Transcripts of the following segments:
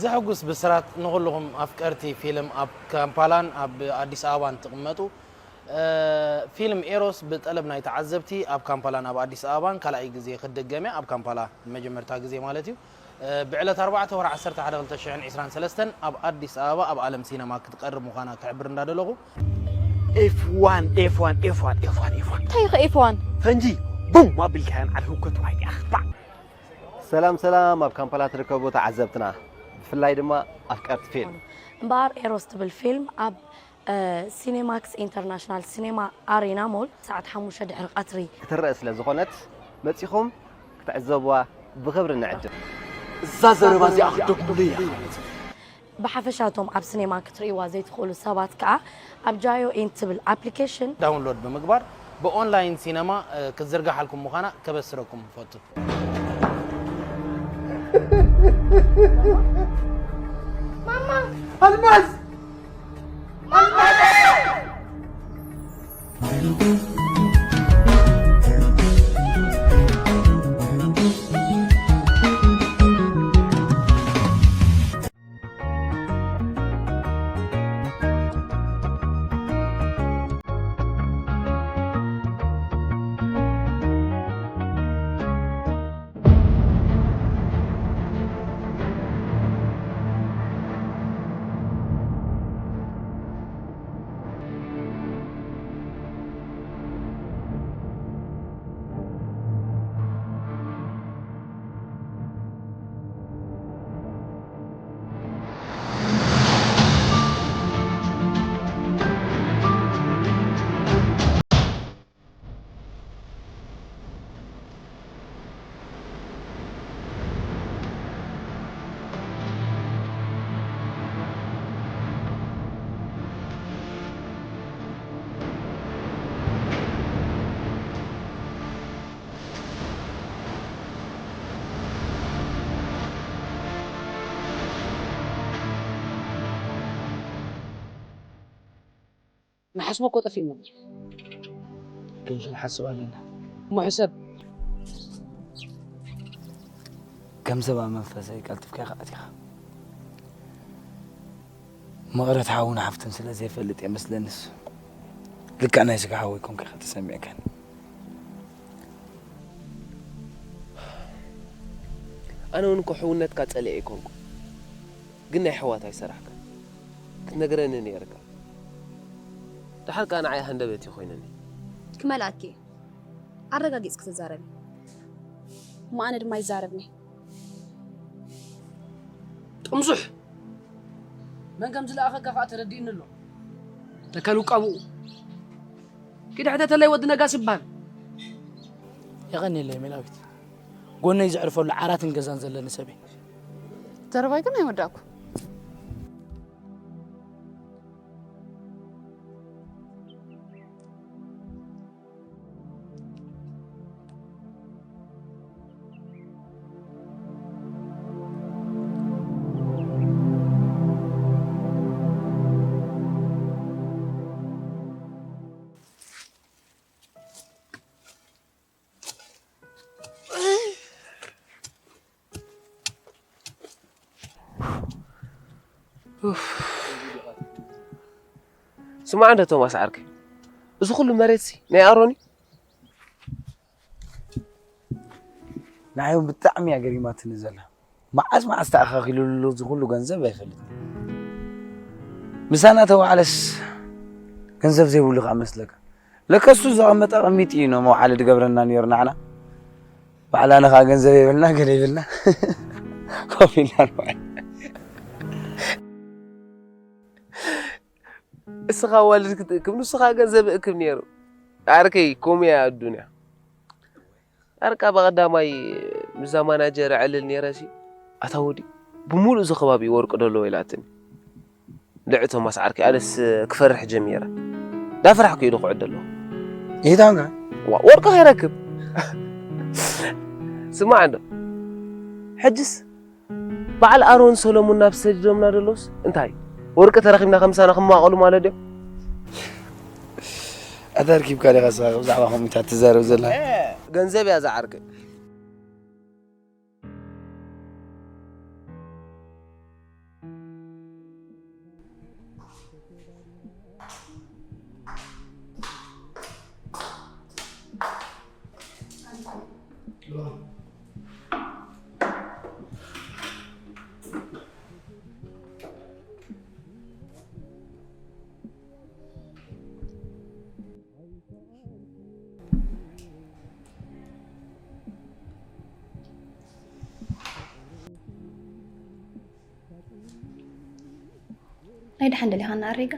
ዘሕጉስ ብስራት ንኹልኹም ኣፍቀርቲ ፊልም ኣብ ካምፓላን ኣብ ኣዲስ ኣበባን ትቕመጡ። ፊልም ኤሮስ ብጠለብ ናይ ተዓዘብቲ ኣብ ካምፓላን ኣብ ኣዲስ ኣበባን ካልኣይ ግዜ ክትድገም እያ። ኣብ ካምፓላ ንመጀመርታ ግዜ ማለት እዩ። ብዕለት ኣርባዕተ ወርሒ ዓሰርተ ሓደ ክልተ ሽሕን ዕስራን ሰለስተን ኣብ ኣዲስ ኣበባ ኣብ ኣለም ሲነማ ክትቀርብ ምዃና ክሕብር እንዳደለኹ። F one F one F one F one F one እንታይ ኢኸ ኤፍ ዋን ፈንጂ ቡም ኣቢልካያን ዓል ህውከት ዋይ ኣኽባዕ። ሰላም ሰላም ኣብ ካምፓላ ትርከቡ ተዓዘብትና ብፍላይ ድማ ኣፍቀርቲ ፊልም እምበኣር ኤሮስ ትብል ፊልም ኣብ ሲኔማክስ ኢንተርናሽናል ሲኔማ ኣሬና ሞል ሰዓት ሓሙሽተ ድሕሪ ቀትሪ ክትረአ ስለ ዝኾነት መጺኹም ክትዕዘብዋ ብኽብሪ ንዕድም። እዛ ዘረባ እዚኣ ክትደግሙሉ እያ። ብሓፈሻ እቶም ኣብ ሲኔማ ክትርእይዋ ዘይትኽእሉ ሰባት ከኣ ኣብ ጃዮ ኢን ትብል ኣፕሊኬሽን ዳውንሎድ ብምግባር ብኦንላይን ሲነማ ክትዝርግሓልኩም ምዃና ከበስረኩም ንፈቱ። ኣልማዝ ንሓስቦ እኮ ጠፊእና ነይሩ። ግን ክንሓስብ ኣለና። እሞ ሕሰብ። ከም ሰብ ኣብ መንፈሰይ ቀልጥፍካ ኢኻ ኣቲኻ። መቐረት ሓውን ሓፍትን ስለ ዘይፈልጥ እየ መስለንስ ልክዕ ናይ ስጋ ሓወይ ኮንካ ኢኻ ተሰሚዕካኒ። ኣነ እውን እኮ ሕውነትካ ጸሊኤ ኣይኮንኩ፣ ግን ናይ ሕዋት ኣይሰራሕካ ክትነግረኒ ነይርካ። ደሓር ከኣ ንዓይ ሃንደበት እዩ ኮይነኒ። ክመልኣኪ ኣረጋጊጽ ክትዛረቢ እሞ ኣነ ድማ ይዛረብኒ። ጥምዙሕ መን ከም ዝለኣኸካ ከዓ ተረዲእኒ ኣሎ። ተካል ውቃብኡ ኪድ ሕተተለይ ወዲ ነጋስ ይበሃል። የቐንየለይ ሜላዊት፣ ጎነይ ዘዕርፈሉ ዓራትን ገዛን ዘለኒ ሰብ እየ። ዘረባይ ግን ኣይወዳእኩ። ስማዕ እንዶ ቶማስ ዓርከይ፣ እዚ ኩሉ መሬትሲ ናይ ኣሮን እዩ? ንዓይ እውን ብጣዕሚ እያ ገሪማትኒ ዘላ። መዓስ መዓስ ተኣኻኺሉሉ እዚ ኩሉ ገንዘብ ኣይፈልጥን። ምሳና ተዋዕለስ ገንዘብ ዘይብሉ ከዓ መስለካ። ለከሱ ዘቐመጠ ቅሚጥ እዩ ንመውዓሊ ዝገብረና ነይሩ ንዓና። ባዕላና ከዓ ገንዘብ የብልና ገለ የብልና ኮፍ ኢልና ንውዕል። እስኻ ዋልድ ክትእክብ ንሱ ከዓ ገንዘብ እእክብ ነይሩ። ዓርከይ ከምኡ እያ ኣዱንያ። ኣርቃ ብቐዳማይ ምስዛ ማናጀር እዕልል ነይረሲ ኣታ ወዲ ብምሉእ እዚ ከባቢ ወርቂ ደለዎ ኢላትኒ። ልዕ ቶማስ ዓርከይ ኣነስ ክፈርሕ ጀሚረ። ዳፈራሕኩ ኢሉ ክዕድ ኣለኹ። ይታንካ ዋ ወርቂ ከይረክብ ስማዕ እንዶ ሕጅስ በዓል ኣሮን ሰሎሙን ናብ ሰዲዶምና ደሎስ እንታይ ወርቂ ተረኺብና ከምሳና ክማቐሉ ማለት ድዮም? ኣታ ርኪብካ ዲኻ ስኻ ብዛዕባ ከምኡታት ትዛረብ ዘላ? ገንዘብ እያ ዝዓርከይ። ናይ ደሓን ደሊኻ እናኣረይካ?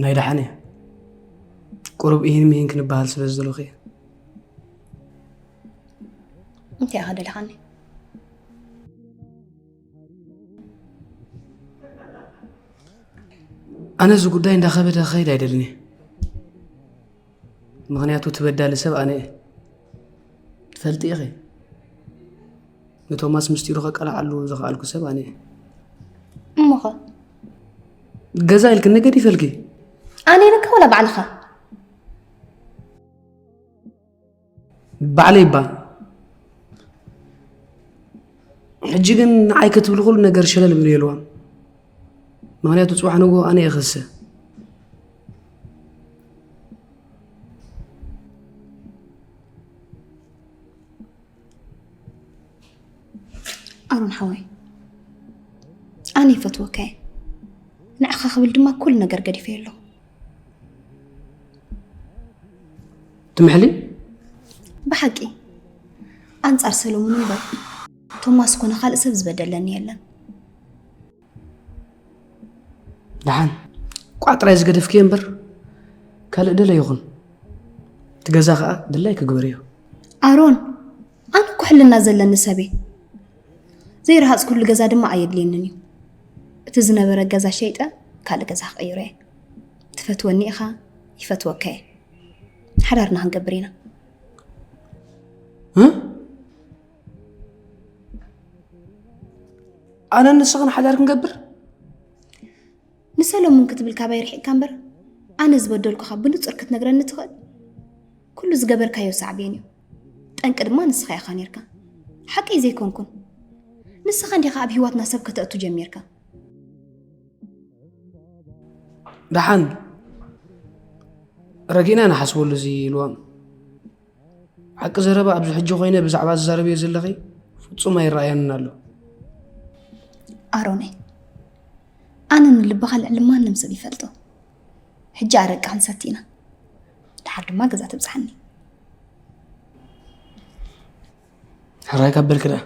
ናይ ደሓን እየ። ቁሩብ ኢሂን ሚሂን ክንበሃል ስለ ዝደለኹ እየ። እንታይ ኢኻ ደሊኻኒ? ኣነ እዚ ጉዳይ እንዳኸበደ ክኸይድ ኣይደልን እየ። ምኽንያቱ እቲ በዳሊ ሰብ ኣነ እየ። ትፈልጢ ኢኺ። ንቶማስ ምስጢሩ ከቃልዓሉ ዝኸኣልኩ ሰብ ኣነ እየ። እሞኸ? ገዛ ኢልክኒ ገዲፈልኪ። ኣነ ኢለካ ወላ ባዕልኻ? ባዕለይ እባ። ሕጂ ግን ንዓይ ክትብሊ ኩሉ ነገር ሸለል ብልዮ ኢልዋ። ምኽንያቱ ጽባሕ ንግሆ ኣነ እየ ክኽሰ። ኣሮን ሓወይ፣ ኣነ ይፈትወካ እየ። ንዓኻ ክብል ድማ ኩሉ ነገር ገዲፈዮ ኣለኹ። ትምሕሊ? ብሓቂ፣ ኣንጻር ሰሎሙን እምበር፣ ቶማስ ኮነ ካልእ ሰብ ዝበደለኒ የለን። ደሓን፣ ቋዕ ጥራይ ዝገደፍክዮ እምበር፣ ካልእ ደለ ይኹን። እቲ ገዛ ኸኣ ድላይ ክግበርዮ። ኣሮን፣ ኣነ እኮ ሕልና ዘለኒ ሰብ እየ። ዘይረሃጽኩሉ ገዛ ድማ ኣየድልየንን እዩ። እቲ ዝነበረ ገዛ ሸይጠ፣ ካልእ ገዛ ክቕይሮ እየ። ትፈትወኒ ኢኻ፣ ይፈትወካ እየ። ሓዳርና ክንገብር ኢና። እ? ኣነን ንስኽን ሓዳር ክንገብር? ንሰሎሙን ክትብል ካባይ ርሒቕካ እምበር፣ ኣነ ዝበደልኩኻ ብንጹር ክትነግረኒ ትኽእል? ኩሉ ዝገበርካዮ ሳዕቤን እዩ። ጠንቂ ድማ ንስኻ ኢኻ ኔርካ። ሓቀይ ዘይኮንኩን። ንስኻ እንዲኻ ኣብ ህይወትና ሰብ ከተእቱ ጀሚርካ። ደሓን ረጊእና ንሓስበሉ እዚ ልዋም። ሓቂ ዘረባ ኣብዚ ሕጂ ኮይነ ብዛዕባ ዝዛረብዮ ዘለኺ ፍጹም ኣይረኣየንን ኣሎ። ኣሮነይ፣ ኣነ ንልብኻ ልዕሊ ማንም ሰብ ይፈልጦ። ሕጂ ኣረቂ ክንሰቲ ኢና። ድሓር ድማ ገዛ ትብጽሓኒ። ሕራይ ካብ በልኪ ደኣ።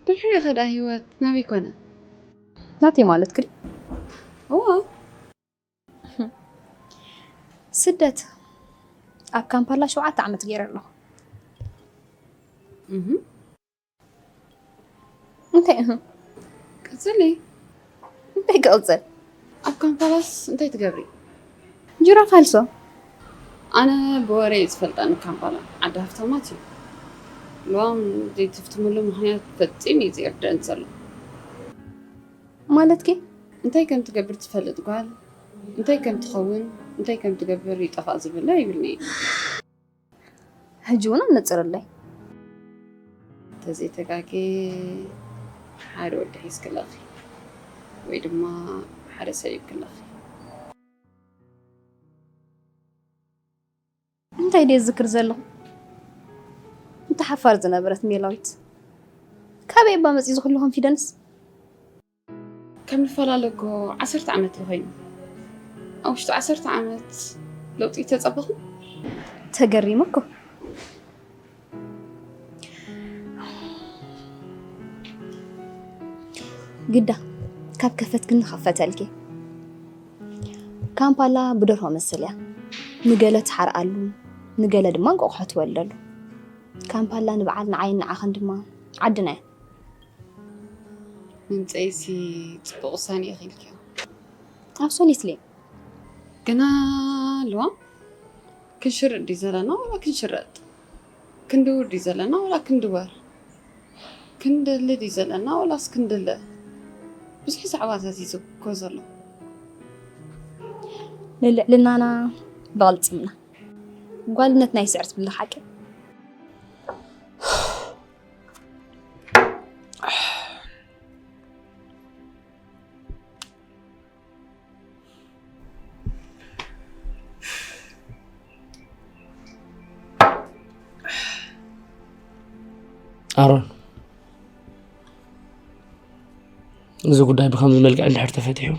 ድሕሪ ከዳ ህይወት ናበይ ኮነ? ናተይ ማለት ክዲ እዋ ስደት ኣብ ካምፓላ ሸውዓተ ዓመት ገይረ ኣለኹ። እህ እንታይ እህ? ቀጽሊ። እንታይ ክቕጽል? ኣብ ካምፓላስ እንታይ ትገብሪ? ጅራፍ ሃልሶ። ኣነ ብወረ እየ ዝፈልጣ ንካምፓላ ዓዲ ሃፍታማት እዩ። ልዋም ዘይትፍትምሉ ምክንያት ፈጺሙ እዩ ዝርደአን ዘሎ። ማለትኪ? እንታይ ከም ትገብር ትፈልጥ ጓል እንታይ ከም ትኸውን እንታይ ከም ትገብር ይጠፋእ ዝብለ ይብልኒ እዩ። ሕጂ እውን ኣነፅርለይ። ተዘይተጋጌ ሓደ ወዲ ሒዝክለኺ ወይ ድማ ሓደ ሰብ ይብክለኺ። እንታይ ድየ ዝዝክር ዘለኹ? እንተ ሓፋር ዝነበረት ሜላዊት ካበይ እባ መፅዩ ዝኽሉ ኮንፊደንስ? ከም ንፈላለ እኮ ዓሰርተ ዓመት እዩ ኮይኑ ኣብ ውሽጢ ዓሰርተ ዓመት ለውጢ ተፀበኹ። ተገሪመ እኮ። ግዳ ካብ ከፈትክኒ ክኸፈተልኪ። ካምፓላ ብደርሆ መስል እያ። ንገለ ትሓርኣሉ፣ ንገለ ድማ እንቆቕሖ ትወልደሉ። ካምፓላ ንበዓል ንዓይን ንዓኸን ድማ ዓድና እያ። ምምፀይሲ ፅቡቅ ውሳኔ ኢኺ ኢልክዮ። ኣብሶሊትሊ። ግና ኣለዋ ክንሽርጥ ድዩ ዘለና ዋላ ክንሽረጥ ክንድውር ድዩ ዘለና ዋላ ክንድወር ክንድሊ ድዩ ዘለና ዋላስ ክንድለ ብዙሕ ዛዕባታት እዩ ዝኮ ዘሎ። ንልዕልናና ብቕልፅምና ጓልነት ናይ ስዕር ትብል ሓቂ። ኣሮን፣ እዚ ጉዳይ ብከምዚ መልክዕ እንድሕር ተፈቲሑ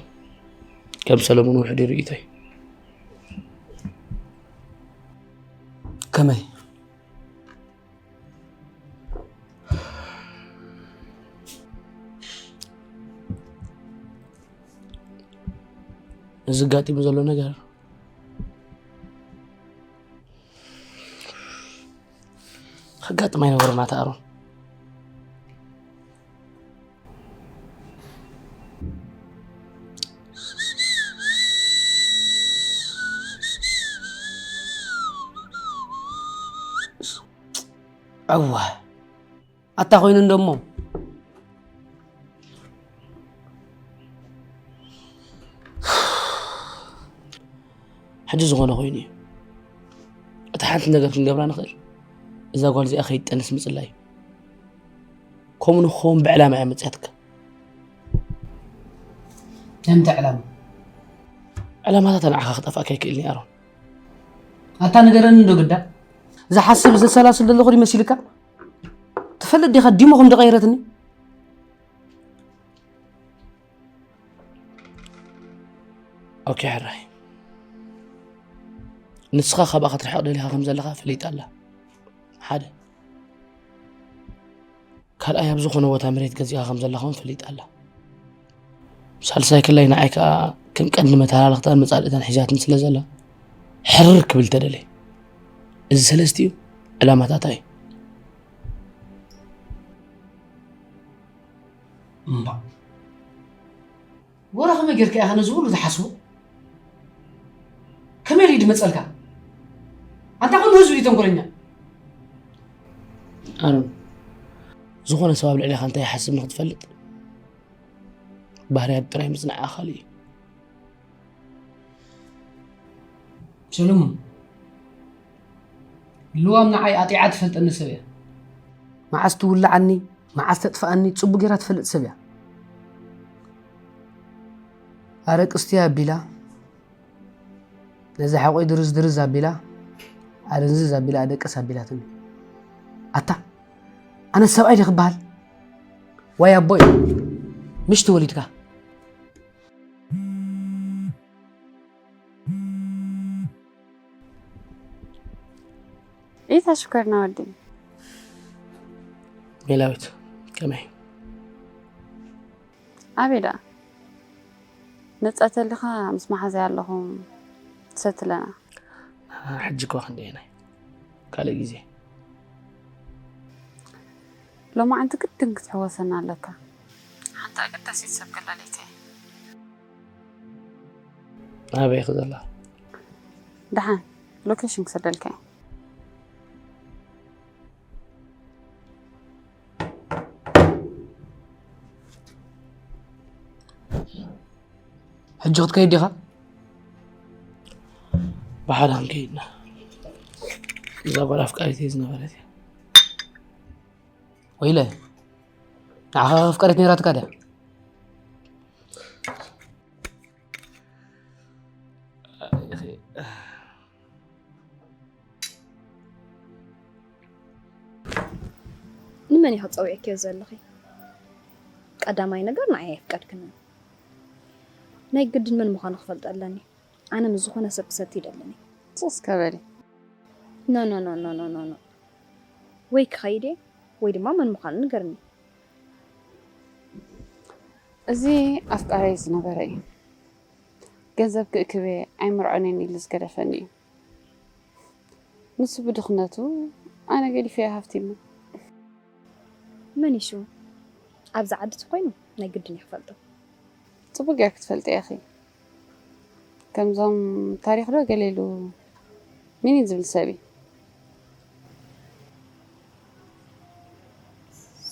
ከም ሰለሙን ውሕድ ርእይቶይ። ከመይ? እዚ ኣጋጢሙ ዘሎ ነገር ከጋጥም ኣይነበሮን ኣታ ኣሮን። እዋ ኣታ ኮይኑ እንደሞ ሕጂ ዝኾነ ኮይኑ እዩ። እቲ ሓንቲ ነገር ክንገብራ ንኽእል እዛ ጓል እዚኣ ከይትጠንስ ምፅላይ እዩ። ከምኡ ንክኸውን ብዕላማ እያ መፅያትካ። እንታይ ዕላማ? ዕላማታታ ንዓኻ ክጠፍኣካ ኣይክእልን እዩ ኣሮን። ኣታ ንገረኒ እንዶ ግዳ ዝሓስብ ዘሰላስል ዘለኹ ድዩ መሲልካ? ትፈልጥ ዲኻ ዲሞ ከም ዝቐየረትኒ? ኦኬ ሕራይ፣ ንስኻ ካብኣ ክትርሕቕ ደሊኻ ከም ዘለኻ ፈሊጣ ኣላ። ሓደ ካልኣይ ኣብ ዝኾነ ቦታ መሬት ገዚእኻ ከም ዘለኻ እውን ፈሊጣ ኣላ። ሳልሳይ ክላይ ንዓይ ከኣ ከም ቀንዲ መተሃላልኽታን መጻልእታን ሒዛትኒ ስለ ዘላ ሕርር ክብል ተደልየ። እዚ ሰለስቲኡ ዕላማታታ እዩ። እምባ ወረ ከመይ ጌርካ ኢኻ ነዚ ኩሉ ትሓስቦ? ከመይ ኢሉ ድመፀልካ? ኣንታ ኩሉ ህዝቢ ድዩ ተንኮለኛ? ኣሮን፣ ዝኾነ ሰብ ኣብ ልዕሌኻ እንታይ ይሓስብ ንክትፈልጥ ባህርያት ጥራይ ምጽናዕ ኣኻሊ እዩ። ሰለሙን፣ ልዋም ንዓይ ኣጢዓ ትፈልጠኒ ሰብ እያ። መዓስ ትውልዓኒ፣ መዓስ ተጥፍኣኒ ጽቡቕ ጌራ ትፈልጥ ሰብ እያ። ኣረቅስቲ ኣቢላ፣ ነዚ ሓቆይ ድርዝ ድርዝ ኣቢላ፣ ኣደንዝዝ ኣቢላ፣ ኣደቅስ ኣቢላትኒ። ኣታ፣ ኣነ ሰብኣይ ድየ ክበሃል? ዋይ ኣቦይ፣ ምሽ ተወሊድካ። ኢታ ሽኮርና ወዲ ሜላዊት፣ ከመይ? ኣበይ ደኣ? ነጻ ተሊኻ ምስ መሓዛይ ኣለኹ ትሰትለና። ሕጂ እኳ ክንደየናይ? ካልእ ግዜ። ሎማዓንቲ ግድን ክትሕወሰና ኣለካ። ሓንቲ ኣገዳሲት ሰብ ከላ ለይተይ። ኣበይ ኢኺ ዘላ? ደሓን፣ ሎኬሽን ክሰደልካ እየ። ሕጂ ክትከይድ ዲኻ? ብሓደ ክንከይድ ኢና። እዛ ጓል ኣፍቃሪተይ ዝነበረት እያ። ወይለ፣ ንዓኻ ኣፍቃሪት ነይራትካ ድያ? ንመን ኢኺ ጸዊዕክዮ ዘለኺ? ቀዳማይ ነገር ንዓይ ኣየፍቀድክንን። ናይ ግድን መን ምዃኑ ክፈልጥ ኣለኒ። ኣነ ምስ ዝኾነ ሰብ ክሰቲ ይደለኒ። ስቕ እስከ በሊ። ኖ፣ ኖ፣ ኖ፣ ኖ፣ ኖ፣ ኖ፣ ኖ። ወይ ክኸይድ እየ፣ ወይ ድማ መን ምዃኑ ንገርኒ። እዚ ኣፍቃሪይ ዝነበረ እዩ። ገንዘብ ክእክብ እየ፣ ኣይምርዖን እየ ኢሉ ዝገደፈኒ እዩ። ንሱ ብድኽነቱ፣ ኣነ ገዲፈዮ ሃፍቲመ። መን እዩ ሽሙ? ኣብዚ ዓዲ ተኾይኑ ናይ ግድን እየ ክፈልጦ። ጽቡቕ ጌርኪ ትፈልጥዮ ኢኺ። ከምዞም ታሪኽ ዶ ገለ ኢሉ ሚኒት ዝብል ሰብ እዩ።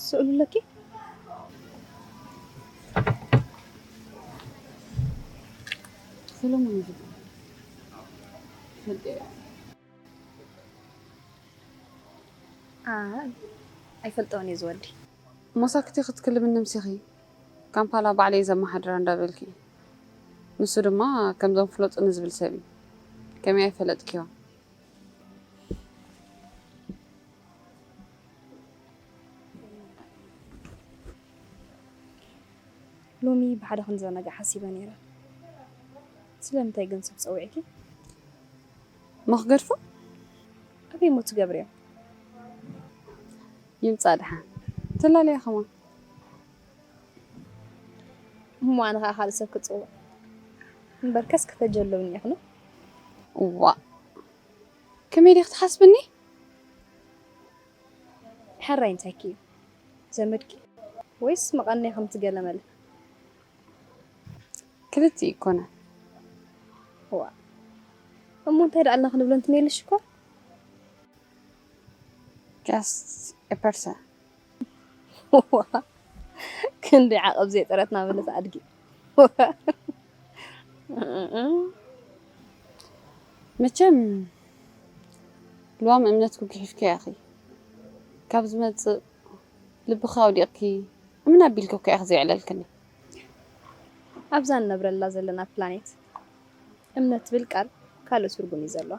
ስእሉ ኣለኪ? ሰሎሞን እዩ ዝበሃል። ትፈልጥዮ እያ። ኣይ፣ ኣይፈልጦን እየ ዝወዲ። ሞሳክቲ ክትክልምኒ ምሲኺ፣ ካምፓላ ባዕለይ ዘመሓድራ እንዳበልኪ። ንሱ ድማ ከምዞም ፍለጡኒ ዝብል ሰብ እዩ። ከመይ ኣይፈለጥክዮ? ሎሚ ብሓደ ክንዘናጋዕ ሓሲበ ነይረ። ስለምንታይ ግን ሰብ ጸዊዕኪ? እሞ ክገድፎ? ኣበይ እሞ ትገብርዮ? ይምጻእ ደሓን። ትላለያ ከማን። እሞ ኣነ ኸኣ ካልእ ሰብ ክጽውዕ። እምበርከስ ከተጀለውኒ ኢኽኑ። እዋእ። ከመይ ዲኺ ትሓስብኒ? ሕራይ እንታይኪ እዩ? ዘመድኪ? ወይስ መቐነይ ከምቲ ገለመለ? ክልቲኡ ይኮነ። እዋ። እሞ እንታይ ደኣ ኣልና ክንብሎ እንትንኤል ሽኮር? Just a person። እዋ። ክንደይ ዓቐብ ዘይጠረትና በለት ኣድጊ። መቸም ልዋም እምነትኩ ግሒፍክያ ኢኺ። ካብ ዝመጽእ ልብኺ ኣውዲቕኪ እምነ ኣቢልኪ እኮ ኢኺ ዘየዕለልክኒ። ኣብዛ ንነብረላ ዘለና ፕላኔት እምነት ትብል ቃል ካልእ ትርጉም እዩ ዘለዋ።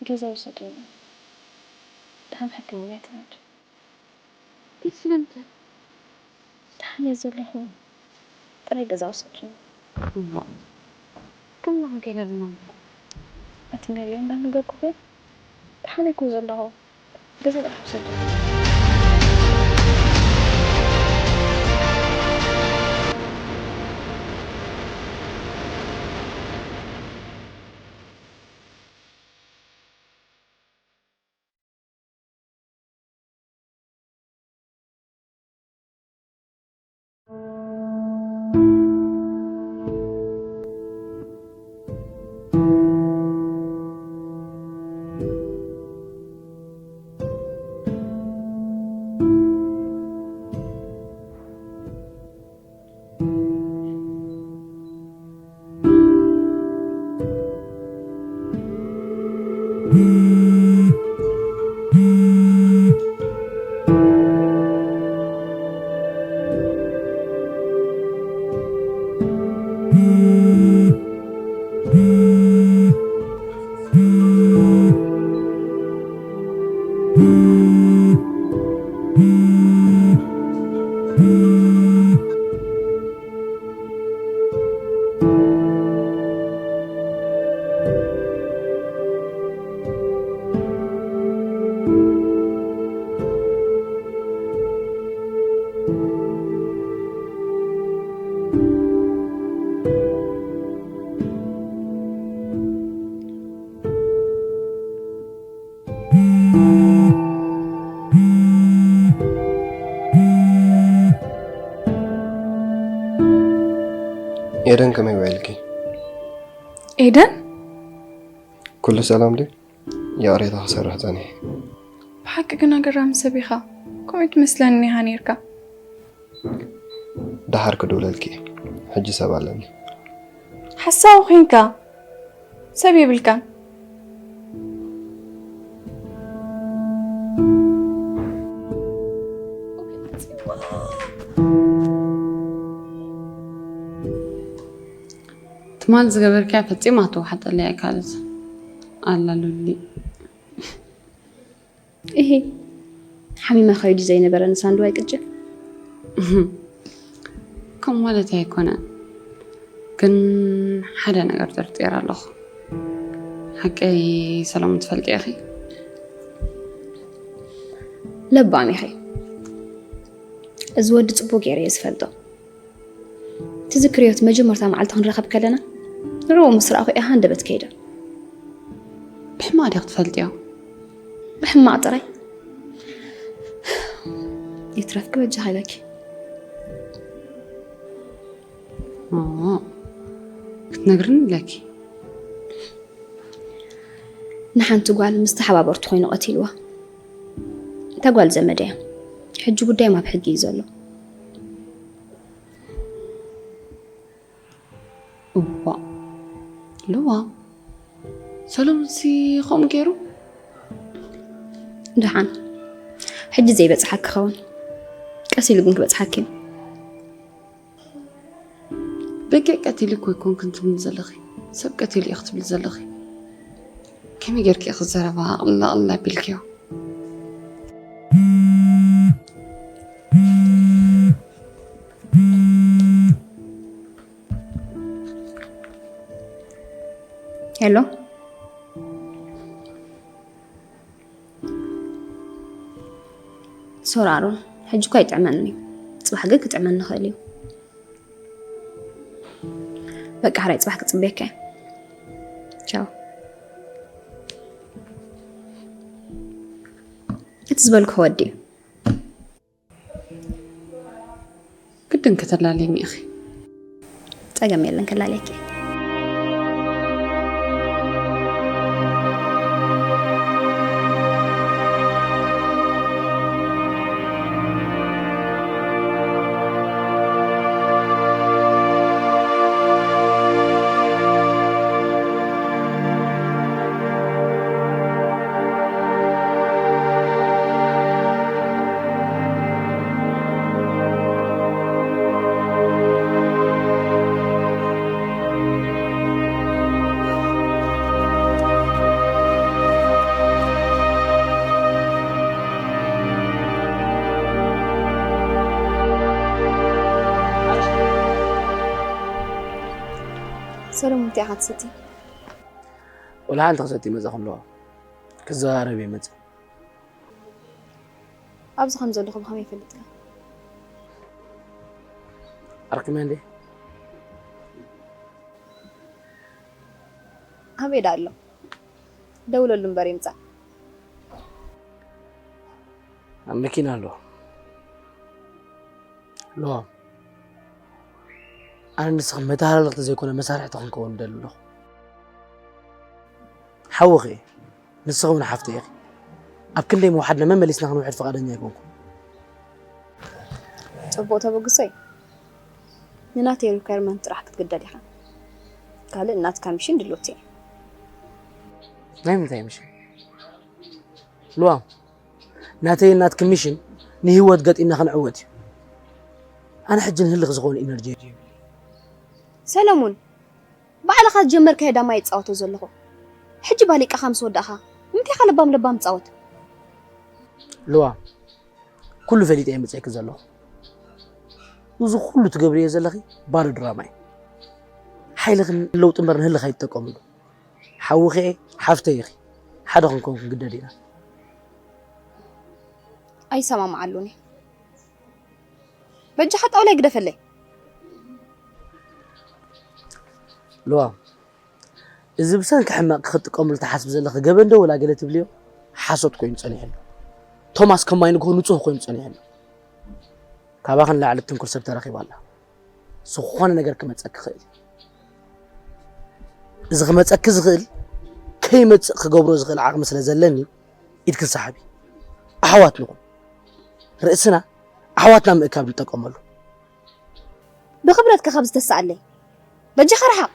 ገዛ ውሰዱኒ። ድሓን ሕክምና ይትረድ። ቤት ስለምንታይ? ድሓን እየ ዘለኹ። ጥራይ ገዛ ውሰዱኒ። እሞ፣ ከም ናኹም ከይለልና። እቲ ነቢዩ እንዳነገርኩ ግን ድሓን እኮ ዘለኹ። ገዛ ጥራሕ ውሰዱኒ። ኤደን ከመይ ውዒልኪ? ኤደን? ኩሉ ሰላም ድዩ? ይቕሬታ ክሰርሕ ጸኒሐ። ብሓቂ ግን ኣገራሚ ሰብ ኢኻ። ከምኡ ትመስለኒ ኢኻ ነይርካ። ደሓር ክድውለልኪ እየ። ሕጂ ሰብ ኣለኒ። ሓሳዊ ኮይንካ። ሰብ የብልካን። ትማል ዝገበርካያ ፈጺማ ትወሓጠለይ ኣይከኣለት ኣላ ሉሊ። እሂ፣ ሓሚመ ከይዱ ዘይነበረ ንሳንድዋይ ቅጭ። ከም ማለት ኣይኮነን፣ ግን ሓደ ነገር ጠርጢረ ኣለኹ። ሓቀይ ሰለሙን ትፈልጢ ኢኺ? ለባም ኢኺ። እዚ ወዲ ጽቡቕ ገይረ እየ ዝፈልጦ። ትዝክርዮ እቲ መጀመርታ መዓልቲ ክንራኸብ ከለና ንዕኡ ምስ ረኣኹ እያ ሃንደበት ከይደ። ብሕማቕ ዲኺ ትፈልጥዮ? ብሕማቕ ጥራይ። ይትረፍኪ በጃኺ ኢለኪ። ኦ፣ ክትነግርኒ ኢለኪ። ንሓንቲ ጓል ምስ ተሓባበርቱ ኮይኑ ቀቲልዋ። እታ ጓል ዘመድ እያ። ሕጂ ጉዳዮም ኣብ ሕጊ እዩ ዘሎ። እዋእ፣ ልዋም፣ ሰሎምንሲ ከምኡ ገይሩ? ደሓን፣ ሕጂ ዘይበጽሓኪ ክኸውን፣ ቀስ ኢሉ ግን ክበጽሓኪ እዩ። በጊዕ ቀቲሉ እኮ ኣይኮንክን ትብሊ ዘለኺ፣ ሰብ ቀቲሉ እዩ ክትብሊ ዘለኺ። ከመይ ጌርኪ ኢኺ ዘረባ ኣቕልል ኣቕልል ኣቢልክዮ? ሄሎ። ሶሪ ኣሮን፣ ሕጂ እኳ ኣይጥዕመንን እዩ። ጽባሕ ግን ክጥዕመኒ ይኽእል እዩ። በቃ፣ ሕራይ ጽባሕ ክጽበየካ እየ። ቻው። እቲ ዝበልኩ ወዲ እዩ። ግድን ከተላልይኒ ኢኺ። ጸገም የለን፣ ከላልየኪ። ሎሚ እንታይ ኢኻ ትሰቲ? ወላ ሓንቲ ክሰቲ መጻኹ ኣለዋ። ክዘራረብ እየ መጽእ። ኣብዚ ከም ዘለኹ ብኸመይ ይፈልጥካ? ኣርኪመ እንዴ? ኣበይ ደኣ ኣሎ? ደውለሉ እምበር ይምጻእ። ኣብ መኪና ኣሎ። ሎ፣ ኣነ ንስኺ መተሃላለኽቲ ዘይኮነ መሳርሕቲ ክንከውን እደሊ ኣለኹ። ሓውኺ እየ፣ ንስኺ እውን ሓፍተይ ኢኺ። ኣብ ክንደይ ምውሓድና መመሊስና ክንውሕድ ፍቓደኛ ኣይኮንኩን። ጽቡቕ ተበግሶ እዩ። ንናተይ ሪኳየርመንት ጥራሕ ክትግደድ ኢኻ። ካልእ ናትካ ሚሽን ድልውቲ እየ። ናይ ምንታይ ሚሽን? ልዋም፣ ናተይን ናትኪ ሚሽን ንህይወት ገጢምና ክንዕወት እዩ። ኣነ ሕጂ ንህልኽ ዝኾነ ኢነርጂ የድልየኒ። ሰለሙን፣ ባዕልኻ ዝጀመርካዮ ዳማ ይጻወቶ ዘለኹ። ሕጂ ባሊቃኻ ምስ ወዳእኻ፣ ንምንታይ ኢኻ ለባም ለባም ትጻወት? ልዋም፣ ኩሉ ፈሊጠ እየ መጺኤኪ ዘለኹ። እዚ ኩሉ ትገብርዮ ዘለኺ ባዶ ድራማ እዩ። ሓይልኺ ንለውጢ እምበር ንህልኽ ኣይትጠቀምሉ። ሓውኺ እየ፣ ሓፍተይ ኢኺ። ሓደ ክንከውን ክንግደድ ኢና። ኣይሰማምዓሉን እየ። በጃኻ ጣውላ ይግደፈለይ። ልዋም፣ እዚ ብሰንኪ ሕማቕ ክትጥቀምሉ ትሓስብ ዘለኺ ገበን ዶ ወላ ገለ ትብልዮ? ሓሶት ኮይኑ ጸኒሑ ኣሎ። ቶማስ ከማይ ንግሆ ንጹህ ኮይኑ ጸኒሑ ኣሎ። ካባኺ ንላዕሊ ትንኩል ሰብ ተረኺባ ኣላ። ዝኾነ ነገር ክመጸኪ ይኽእል እዩ። እዚ ክመጸኪ ዝኽእል ከይመጽእ ክገብሮ ዝኽእል ዓቕሚ ስለ ዘለኒ ኢድኪ ሰሓቢ። ኣሕዋት ንኹን። ርእስና ኣሕዋትና ምእካብ ንጠቀመሉ። ብኽብረትካ ካብ ዝተሰኣለይ በጃኻ ርሓቕ።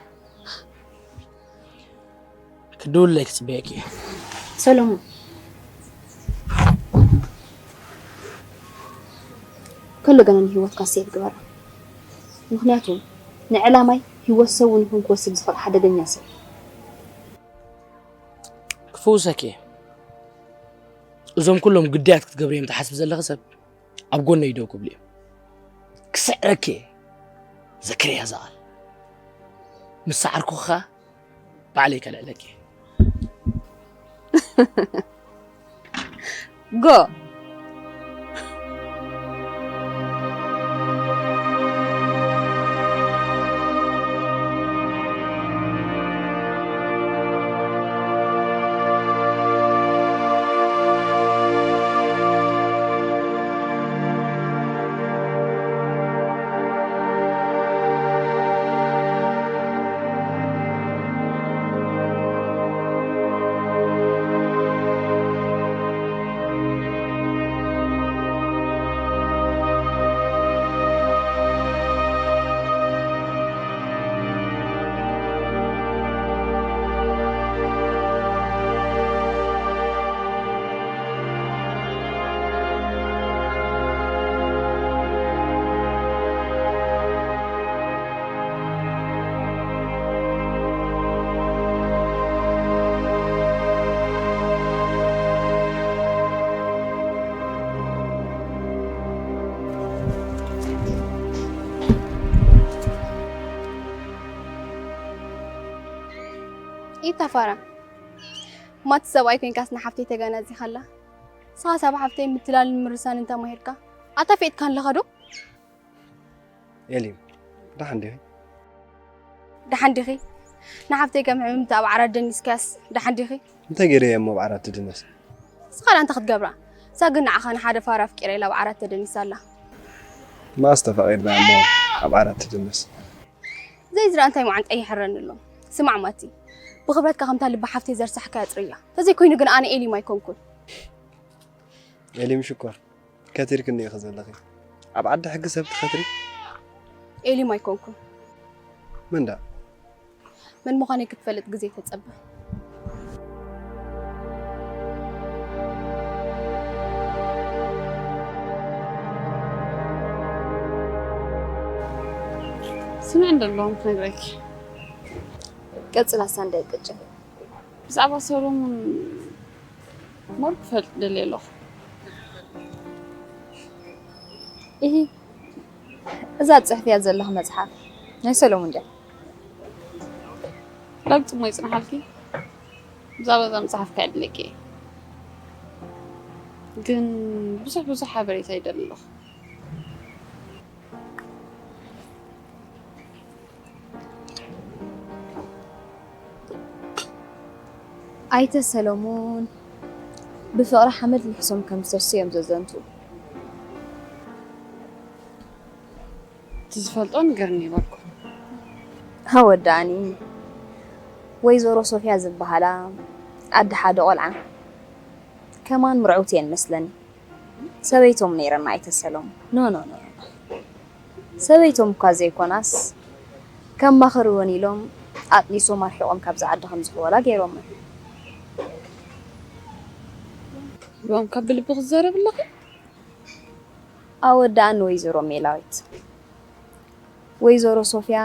ክድውለይ ክጽበየኪ እየ። ሰሎሞን፣ ከሎ ገና ንህይወትካ ሴፍ ግበራ። ምኽንያቱ ንዕላማይ ህይወት ሰብ እውን ይኹን ክወስድ ዝኽእል ሓደገኛ ሰብ። ክፍውሰኪ እየ። እዞም ኩሎም ግዳያት ክትገብሪ እዮም ትሓስቢ ዘለኺ ሰብ ኣብ ጎነይ ደው ክብሉ እዮም። ክስዕረኪ እየ። ዘክርያ እዛ ቃል። ምስ ሰዓርኩኻ ባዕለይ ከልዕለኪ እየ። ጎ። ኢታ ፋራ፣ ማቲ ሰብኣይ ኮይንካስ ንሓፍተይ ተጋናዚኻላ። ንስኻስ ኣብ ሓፍተይ ምትላልን ምርሳንን ተማሂርካ ኣታፊጥካ ኣለኻ ዶ? ኤሊም፣ ደሓን ዲኺ? ደሓን ዲኺ? ንሓፍተይ ከም ሕምምቲ ኣብ ዓራት ደኒስካያስ ደሓን ዲኺ? እንታይ ገይረያ እሞ ኣብ ዓራት ትድነስ? ንስኻ ደኣ እንታይ ክትገብራ? እሳ ግን ንዓኻ ንሓደ ፋራ ኣፍቂረ ኢላ ኣብ ዓራት ተደኒሳ ኣላ። መኣስ ተፋቒርና እሞ ኣብ ዓራት ትድነስ? ዘይዝረኣ እንታይ መዓንጣ ይሕረኒ ኣሎ። ስማዕ ማቲ፣ ብኽብረትካ ከምታ ልቢ ሓፍተይ ዘርሳሕካያ ጽርያ። ተዘይኮይኑ ግን ኣነ ኤሊም ኣይኮንኩን። ኤሊም ሽኮር፣ ከቲርክኒ ኢኺ ዘለኺ። ኣብ ዓዲ ሕጊ ሰብ ትኸትሪ? ኤሊም ኣይኮንኩን። መን ደኣ? መን ምዃነይ ክትፈልጥ ግዜ ተጸበ። ስምዒ እንዶ ኣለዎም ክነግረኪ። ቀጽላ ሳንዳይ ቅጭ። ብዛዕባ ሰሎሙን ሞር ክፈልጥ ደልየ ኣለኹ። ኢሂ፣ እዛ ትጽሕፍያ ዘለኺ መጽሓፍ ናይ ሰሎሙን ድያ? ላግጽ እሞ ይጽንሓልኪ። ብዛዕባ እዛ መጽሓፍ ከዕድለኪ እየ። ግን ብዙሕ ብዙሕ ሓበሬታ ይደሊ ኣለኹ። ኣይተ ሰሎሞን ብፍቕሪ ሓመድ ልሕሶም ከም ዝተሱ እዮም ዘዘንቱ። እቲ ዝፈልጦ ንገርኒ ይበልኩ። ኣወዳእኒ። ወይዘሮ ሶፊያ ዝበሃላ ኣደ ሓደ ቆልዓ ከማን ምርዕውቲ እየን መስለኒ። ሰበይቶም ነይረን ኣይተ ሰሎሞን። ኖ፣ ኖ፣ ኖ፣ ኖ። ሰበይቶም እኳ ዘይኮናስ፣ ከማኽርወን ኢሎም ኣጥኒሶም ኣርሒቖም ካብዛ ዓዲ ከም ዝሕወላ ገይሮመን። ሎም ካብ ብልቢ ክትዛረብ ኣለኺ? ኣወዳእኒ ወይዘሮ ሜላዊት። ወይዘሮ ሶፊያ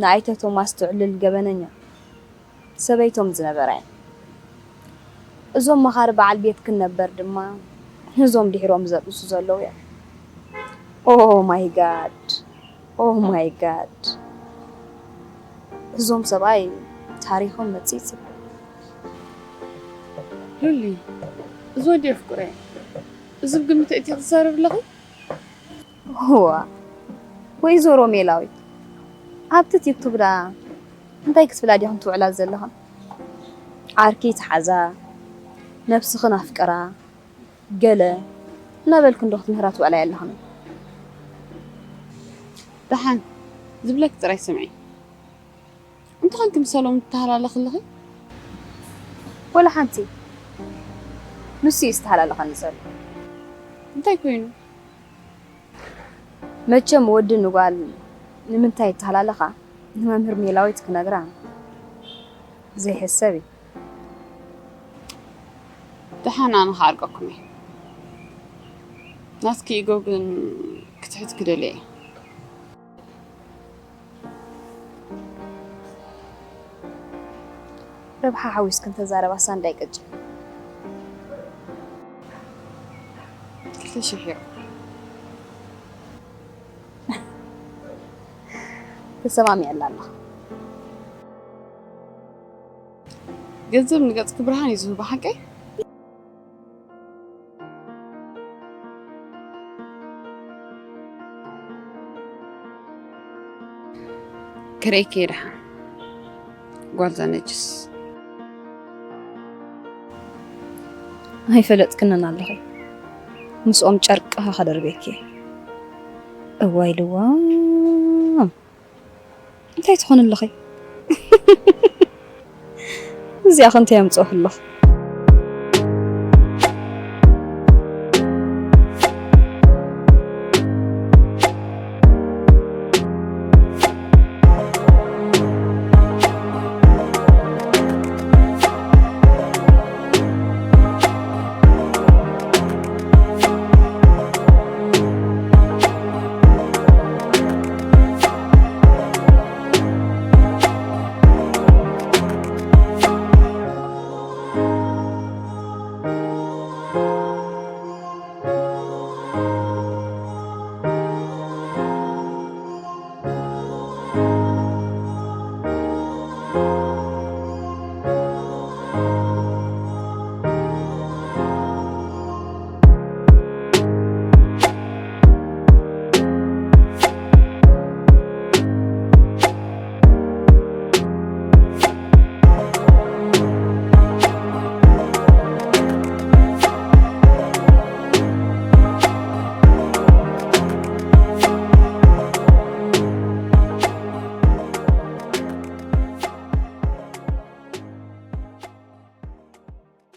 ንኣይተ ቶማስ ትዕልል ገበነኛ ሰበይቶም ዝነበራ እየን። እዞም መኻሪ በዓል ቤትክን ነበር ድማ እዞም ድሒሮም ዘጥንሱ ዘለዉ እዮም። ኦ ማይ ጋድ፣ ኦ ማይ ጋድ። እዞም ሰብኣይ ታሪኾም መጺጽ። ሉሊ፣ እዚ ወዲ የፍቅሮ እየ። እዚ ብግምት እቲ ክትዛረብ ኣለኺ? እዋ፣ ወይዘሮ ሜላዊት፣ ኣብቲ ቲክቶክ ደኣ እንታይ ክትብላ ዲኹም ትውዕላ ዘለኽን? ዓርኪ ተሓዛ፣ ነብስኽን ኣፍቅራ፣ ገለ እናበልክን ዶ ክትምህራ ትውዕላ ኣለኽን? ደሓን፣ ዝብለኪ ጥራይ ስምዒ። እንታይ ኮንኪ ምስ ሰሎሙን ትተሃላለኺ ኣለኺ? ወላ ሓንቲ። ንሱ እዩ ዝተሃላለኸኒ ዘሎ። እንታይ ኮይኑ? መቸም ወዲ ንጓል ንምንታይ ይተሃላለኻ ንመምህር ሜላዊት ክነግራ ዘይሕሰብ እዩ። ደሓን ኣነ ክዓርቀኩም እየ። ናትኪ ኢጎ ግን ክትሕት ክደልየ እየ። ረብሓ ሓዊስክን ተዛረባ ሳንዳይ ቅጭ። ክልተ ሽሕ ዩሮ። ተሰማሚዐላ ኣለኻ። ገንዘብ ንገጽኪ ብርሃን እዩ ዝህቦ ሓቀይ? ክርእየኪ እየ ደሓን ጓል ዛነጅስ። ኣይፈለጥክንን ኣለኺ። ምስኦም ጨርቅኻ ከደርብየኪ እየ። እዋይ ልዋም። እንታይ ትኾን ኣለኺ? እዚኣ ከ እንታይ ኣምፅኦኺ ኣለኺ?